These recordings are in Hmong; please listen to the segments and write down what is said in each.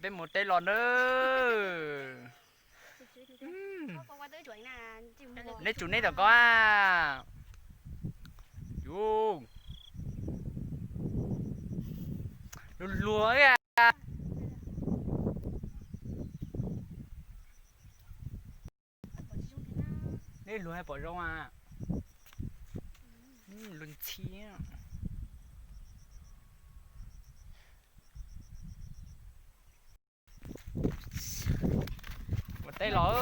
Peb mus teb los nawb. Neb tsum neb tom ko a. Luag luag. Neb luag pom zoo a. Luag ntxhi. Ua teb los.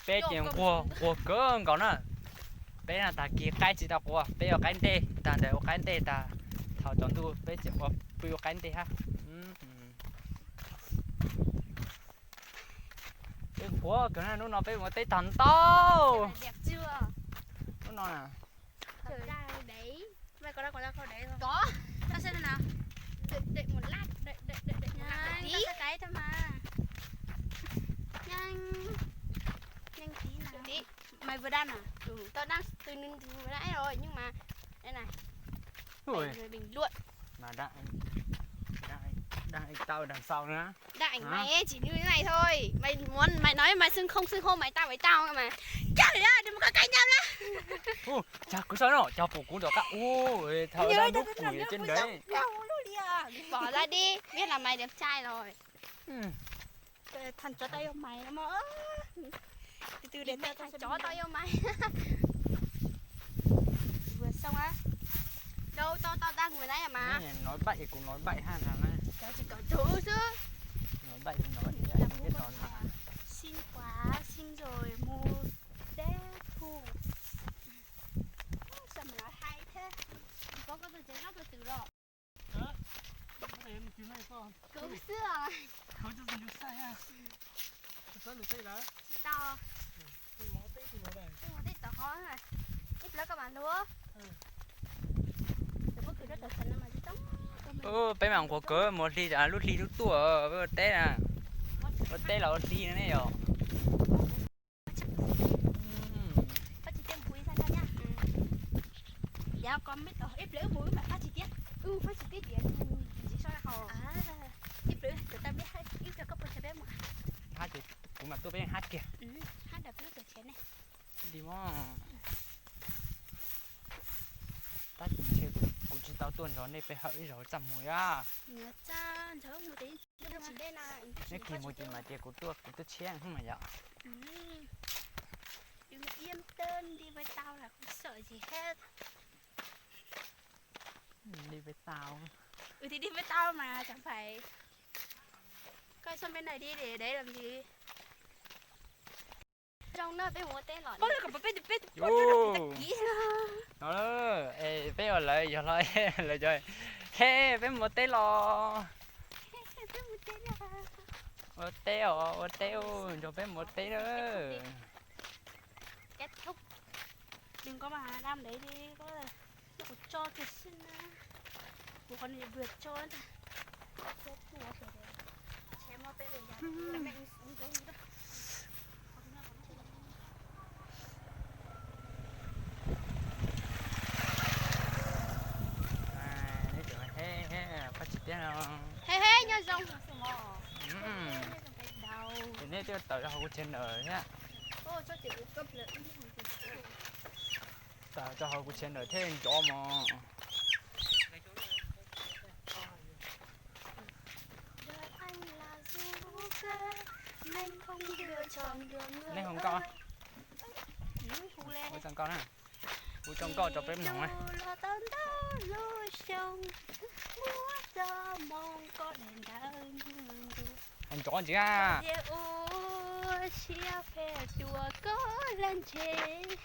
Peb ces nquag nquag kawg nkaus na. Peb na tag kis qaib tsis tau qua, peb ua qaib ntej tag ntawd, ua qaib ntej tag, thaum tsaus ntuj peb tseem ua, pw ua qaib ntej hab. Peb nquag kawg na, hnub no peb mus teb tag ntau. Hnub no na. Mày vừa đăng à? Tao đăng từ nưng từ vừa nãy rồi nhưng mà đây này, Ui, bảy người bình luận. Mà đăng, đăng, đăng tao đằng sau nữa. Đăng ảnh mày ấy, chỉ như thế này thôi. Mày muốn mày nói mày xưng không xưng hô mày tao với tao mà. Trời ơi, đừng có cãi nhau nữa. Ui, chà, kuv sao nó cho phủ cú đỏ cắt. Ui, thằng đang đúc quỷ trên đấy. Bỏ ra đi, biết là mày đẹp trai rồi. Thằng chó tao yêu mày lắm á. Từ từ để tao thằng chó tao yêu mày. Vừa xong á. Đâu tao tao đang vừa nãy à mà. Nói bậy thì cũng nói bậy ha thằng này. Cháu chỉ có thú chứ. Nói bậy thì nói đi, không biết nói mà. Xin quá, xin rồi mua Deadpool. Sao mà nói hay thế? Có có tôi chém nó tôi tự rồi. Koob xwb os. Tsis tau. Tej mus tej tod qhov na. Ib pliag koj mam luag. Peb mam nquag kawg, mus hli lub hli twb tuaj, peb ua teb na. Ua teb los ua hli no ne yom. Ib pliag wb mus wb mam fab tsis tiab. Wb fab tsis tiab ces nws tsis so hau. Ib pliag wb tau peb hab, wb coj koj pug chaw peb mus. Hab ces kuv mam tuaj peb hab kiag. Hab ntawd peb lub tuam tshiav ne. Li mog. Tab sis ntshe kuv tsis tau tuaj nrog nej peb hawm ib zaug txaj muag yom. Neb kis mus ces mam tias kuv tuaj, kuv tuaj tshiab mas yom. Đi với tao là không sợ gì hết. Đi với tao. Ừ thì đi với tao mà chẳng phải. Coi sang bên này đi để đấy làm gì. Trong đó peb mus ua teb los. Peb peb peb peb. Yu. No, es peb ua lawv yog los lawv cov, he, peb mus ua teb los. Ua teb os, ua teb, nrog peb mus ua teb na. Đừng có mà đam đấy đi, có là nó còn cho thiệt xin á. Ủa, con này vừa cho nó ta. Chém nó tê lên nhà. Là mẹ cũng sống giống như đó. Neb tseem he he, pab tsis tiab no. He he, nyob zoo. Ces neb twb tawm rau hauv kuv channel thiab. Tawm rau hauv kuv channel thiab nrov mos. Neb hu nkauj. Kuv tso nkauj na. Kuv tso nkauj rau peb mloog na. Hais nrov ntxiv a. Hais nrov ntxiv.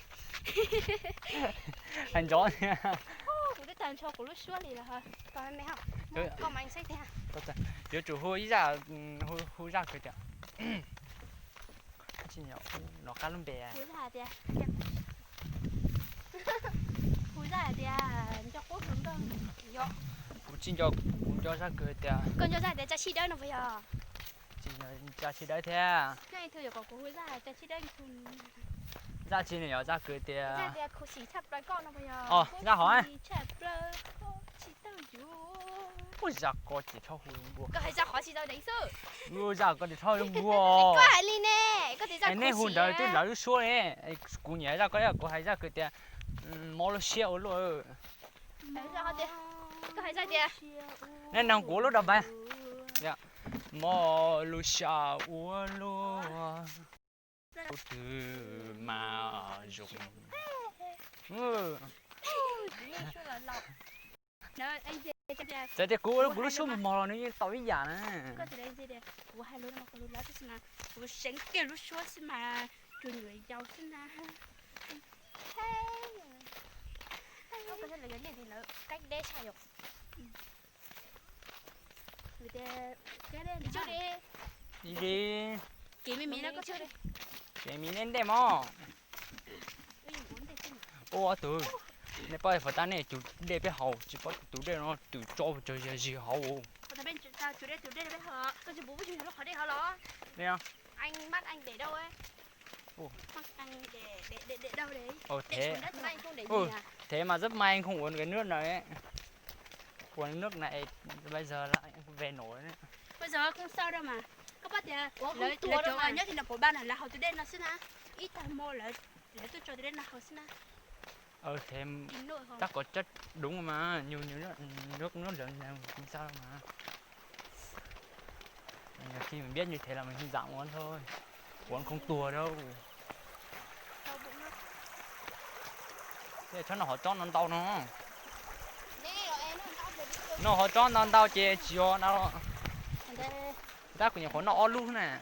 Kuv twb tag nrho kuv lub suab li lawm. Yuav tsum hu ib zaj, hu zaj kawg tias, tsis nco qab lub npe. Hu zaj hais tias, hu zaj hais tias nco qub hluas nkauj. Kuv tsis nco, kuv nco zaj kawg tias, koj nco zaj tias tsa sib dawb no puas yog? Tsis nco tsa sib dawb thiab. Koj ib tug yuav kom kuv hu zaj hais tias sib dawb ib tug. Zaj tsis ne yog zaj kawg tias, zaj tias khuv xim tshaj plaws koj no puas yog? Zaj hov, khuv xim tshaj plaws koj tsis tau yuav. Ua zaj ko ces txhob hu npua. Koj hais zaj qhov tsis tau deev xwb. Ua zaj ko ces txhob hu npua. Koj hais li ne, koj tias zaj, nej hu ntawd twb lawv lub suab ne. Kuv nyiam zaj ko, kuv hais zaj ko tias mob lub siab ua luaj. Koj hais zaj tias, nej nug kuv lub dog pais, mob lub siab ua luaj, tus twg mas zoo. Txawm tias kuv, kuv lub suab mos mos los nws yeej tau ib yam na. Kuv seev kiag lub suab xwb mas, tus nyuam yaus xwb na. Kev me me ntej mog. Ua tus, nej paub fais tab nej tus dej peb haus tsis paub tus dej no twb tso tsawg zig hauv. Thế mà rất may không uống cái nước này ấy. Uống nước này bây giờ lại về nổi đấy. Bây giờ không sao đâu mà. Koj paub tias lawv cov uas nyob tim no puas ba na lawv haus tus dej no xwb na. Ib tag hmo lawv, lawv tuaj tso tus dej no haus xwb na. Thế chắc có chất đúng mà, nhiều nhiều nước nước nước rượu này không sao đâu mà. Khi mình biết như thế là mình không dám uống thôi. Uống không tuột đâu. Thế chắc nó họ chót nó ntau nó. Nó họ chót nó ntau ces chỉ họ nó. Tab kuv nyuam qhuav noj ob lub na.